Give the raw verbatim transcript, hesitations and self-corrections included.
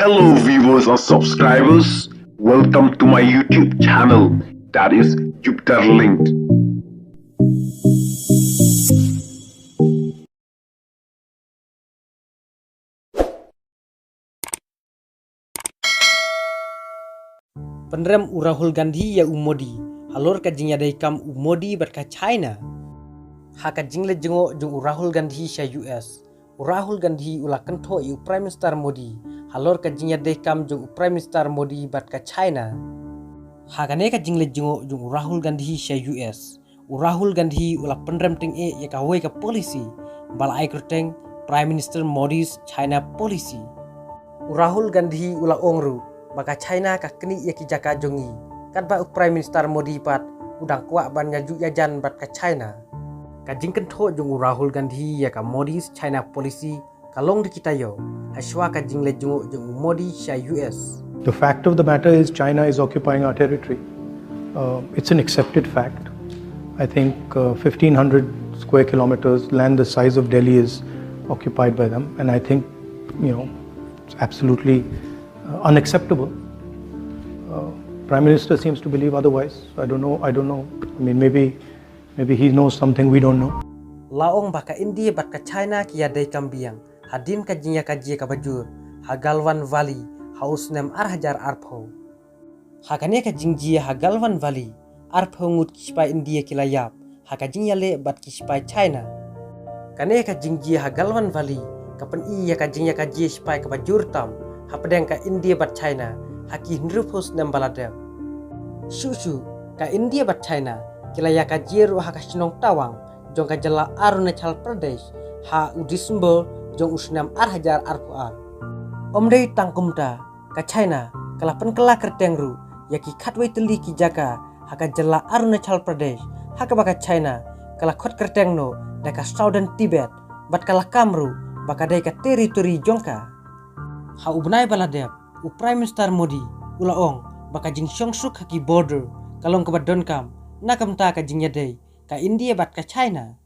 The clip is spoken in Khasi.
Hello viewers and subscribers, welcome to my YouTube channel, that is Jupiter Linked. Pynrem u Rahul Gandhi ïa u Modi halor ka jingïadei kam u Modi bad ka China. Ha ka jingleit jngoh jong u Rahul Gandhi sha U S, u Rahul Gandhi u la kynthoh ïa u Prime Minister Modi halor ka jingïadei kam jong u Prime Minister Modi bad ka China. Ha kane ka jingleit jngoh jong u Rahul Gandhi sha U S, u Rahul Gandhi u la pynrem tyngeh ïa kawei ka policy ba la ai kyrteng Prime Minister Modi's China Policy. U Rahul Gandhi u la ong ruh ba ka China ka knieh ïa ki jaka jong ngi, katba u Prime Minister Modi pat u dang kwah ban ïajuh ïajan bad ka China. Ka jingkynthoh jong u Rahul Gandhi ïa ka Modi's China Policy ka long da ki taïew hashwa ka jingleit jngoh jong u Modi sha U S. The fact of the matter is, China is occupying our territory. Uh, it's an accepted fact. I think uh, fifteen hundred square kilometers, land the size of Delhi, is occupied by them, and I think, you know, it's absolutely uh, unacceptable. Uh, Prime Minister seems to believe otherwise. I don't know. I don't know. I mean, maybe, maybe he knows something we don't know. La ong ba ka India bad ka China ki ïadei kam biang hadien ka jingïakajia kaba jur ha Galwan Valley ha u snem ar hajar arphew. Ha kane ka jingjia ha Galwan Valley, arphew ngut ki sipai India ki la ïap ha ka jingïaleh bad ki sipai China. Kane ka jingjia ha Galwan Valley ka pyni ïa ka jingïakajia sipai kaba jur tam hapdeng ka India bad China ha ki hynriewphew snem ba la dep. Shuh shuh, ka India bad China ki la ïakajia ruh ha ka shnong Tawang jong ka jylla Arunachal Pradesh ha u December jong u snem ar hajar arphew ar. Ym dei tang kumta, ka China ka la pynkylla kyrteng ruh ïa ki khatwei tylli ki jaka ha ka jylla Arunachal Pradesh, ha kaba ka China ka la khot kyrteng noh da ka Southern Tibet, bad ka la kam ruh ba ka dei ka territory jong ka. Ha u bnai ba la dep, u Prime Minister Modi u la ong ba ka jingshongsuk ha ki border ka long kaba donkam na ka bynta ka jingïadei ka India bad ka China.